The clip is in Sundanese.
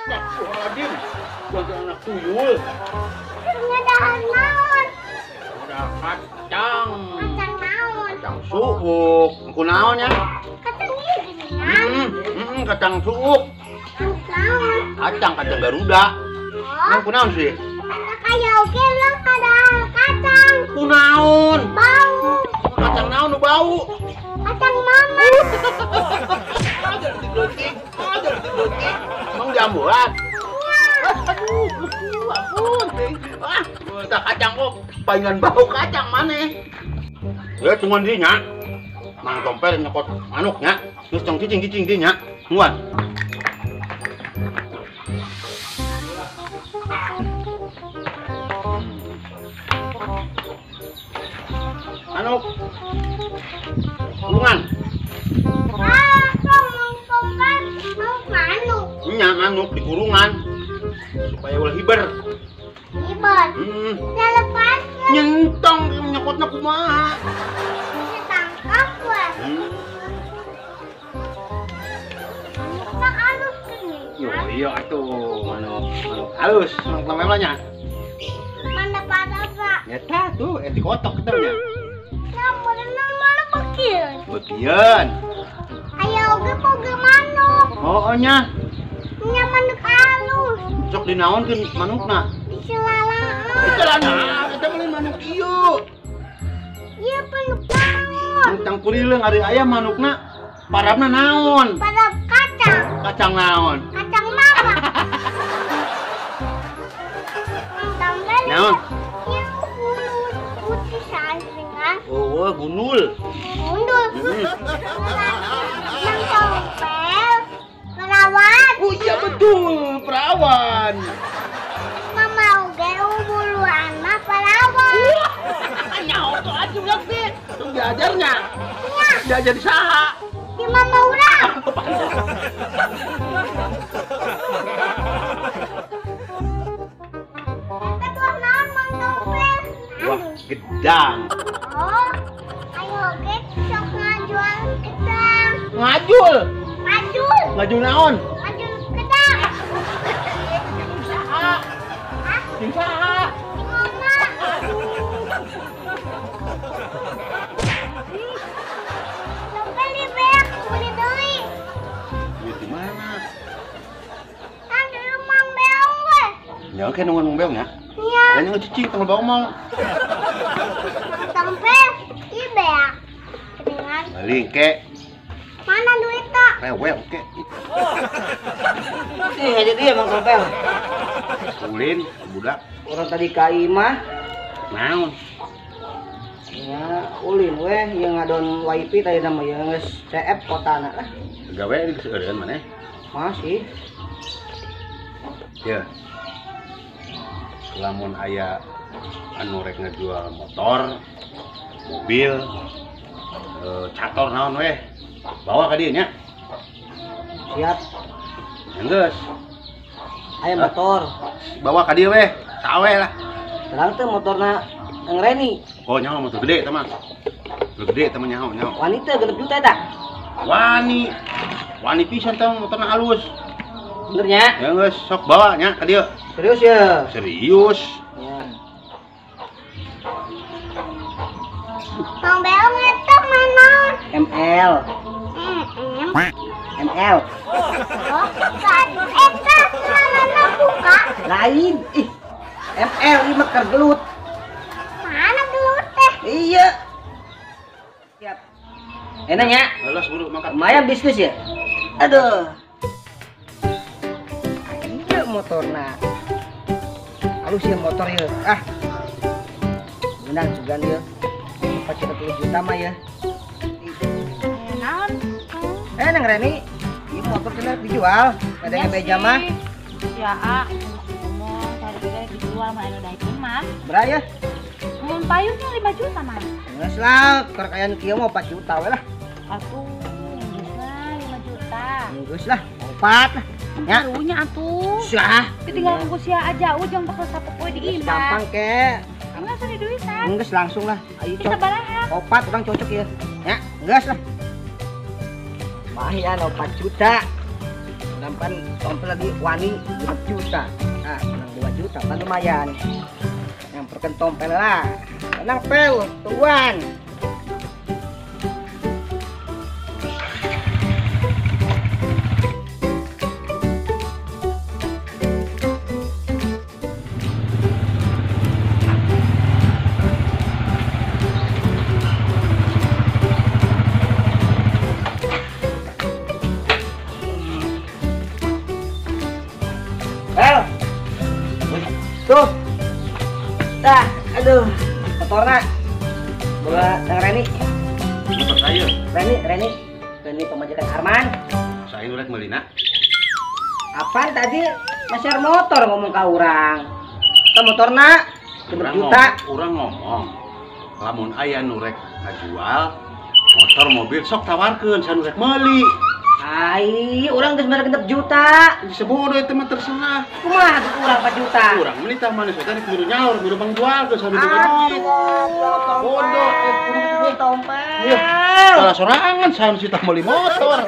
Astagfirullahaladzim. Suatu anak tuyul. Ngadahan naon? Udah kacang. Kacang naon? Kacang suuk. Ku naon ya? Kacang ieu geuningan. Kacang suuk. Naon? Kacang kacang Garuda. Oh. Ku naon sih? Kaya oge urang ngadahan kacang. Ku naon? Bau. Kacang naon nu bau? Kacang mama. Emang jambuan? Aduh, ampun. Ah, tak kacang kok palingan bau kacang maneh. Ya tungguan di nya. Mang Tompel nyokot manuk nya. Geus tong cicing-cicing di nya. Tungguan. Manuk. Tulungan. Ah, Mang Tompel mau manuk. Nya manuk di kurungan. Supaya ulah hiber. Hiber. Ya lepas. Nyentong nyokotna kumaha? Ditangkap we. Manukna alus geuning. Yo iya atuh, manuk manuk halus, manuk namanya nya. Mana pada Pak? Nyata tuh, dikotok kitu nya. Nah, berenang mana bekieun? Bekieun. Aya oge boga manuk. Oh, nya. Nya manuk halus. Sok dinaonkeun manukna? Di celalaan. Di celana, eta mah manuk ieu. Ieu manuk naon? Tentang kurileung ari aya manukna parabna naon? Parab kacang. Kacang naon? Kacang mama. Naon? Ieu bulu putih sajengan. Oh, gundul. Gundul. Mang Tompel perawat. Oh iya betul, perawan. Mama oge buluan mah perawat. Nyaho tuh aja udah sih. Tuh diajarnya. Iya. Diajar di saha? Di mama urang. Eta buah naon Mang Tompel? Buah gedang. Oh, ayo oge sok ngajual gedang. Ngajul. Ngajul. Ngajul naon? Ngajul gedang. Saha? Hah? Jeung saha? Di mama. Tompel di beak beli deui. Duit di mana? Kan di rumah Beong we. Ya oke nungguan Mang Beong ya. Iya. Dan yang cicing tong bawa mall. Mang Tompel ieu beak. Kedengan. Beli ke. Mana duit tak? Rewel ke. Ih, aja dia Mang Tompel. Ulin budak. Orang tadi ka imah. Naon? Ya, ulin weh yang ngadon wifi tadi nama yang geus CF kotana lah. Gawe di seueureun maneh? Masih. Ya. Lamun aya anu rek ngajual motor, mobil, cator naon weh. Bawa ka dieu nya. Siap. Geus. Aya motor. Bawa ka dieu weh, sawe lah. Terang teh motorna Neng Reni. Oh, nyaho motor gede eta mah. Motor gede eta mah nyaho, nyaho. Wani teh 6 juta eta. Wani. Wani pisan teh motorna halus. Bener nya? Ya geus, sok bawa nya ka dieu. Serius ya? Serius. Ya. Mang Beong eta main naon? ML. ML. Oh, kan eta celana buka. Lain. Ih. ML ieu mah keur gelut. Mana gelut teh? Iya. Siap. Enak ya? Alas buru makan. Lumayan bisnis ya? Aduh. Iya motorna. Halus ya motor ya. Ah. Menang juga dia. 4,3 juta mah ya. Naon? Neng Reni, ini motor kena dijual. Ada yang beja mah. Ya, ah, ngomong tadi teh dijual mah anu daekeun mah. Berapa ya? Mun payungnya 5 juta mah. Geus lah, keur kieu mah 4 juta we lah. Atuh, geus lah 5 juta. Geus lah, 4 lah. Ya. Karunya atuh. Syah. Tinggal nunggu sia aja ujung bakal sapopoe di imah. Gampang ke. Enggak usah diduitan. Geus langsung lah. Ayo cocok. 4 orang cocok ya. Ya, geus lah. Lumayan 4 juta. 4 Pan tompel lagi wani 5 juta. Ah, menang 2 juta kan lumayan. Nyamperkeun tompel lah. Tenang pel, tungguan. Tuh. Dah, aduh, motorna. Bawa Kang Reni. Motor saya. Reni pemajikan Arman. Saya rek meulina. Apaan tadi masih motor ngomong ka urang. Ka motorna 5 juta. Urang ngomong. Lamun aya nu rek ngajual motor mobil sok tawarkeun sanu rek meuli. Ai, urang geus mere 6 juta. Disebut eta mah terserah. Kumaha tuh urang 4 juta? Urang meuli tah manis teh rek milu nyaur, milu bangjual geus anu duit. Bodoh, tompel. Salah sorangan saha nu sitah meuli motor.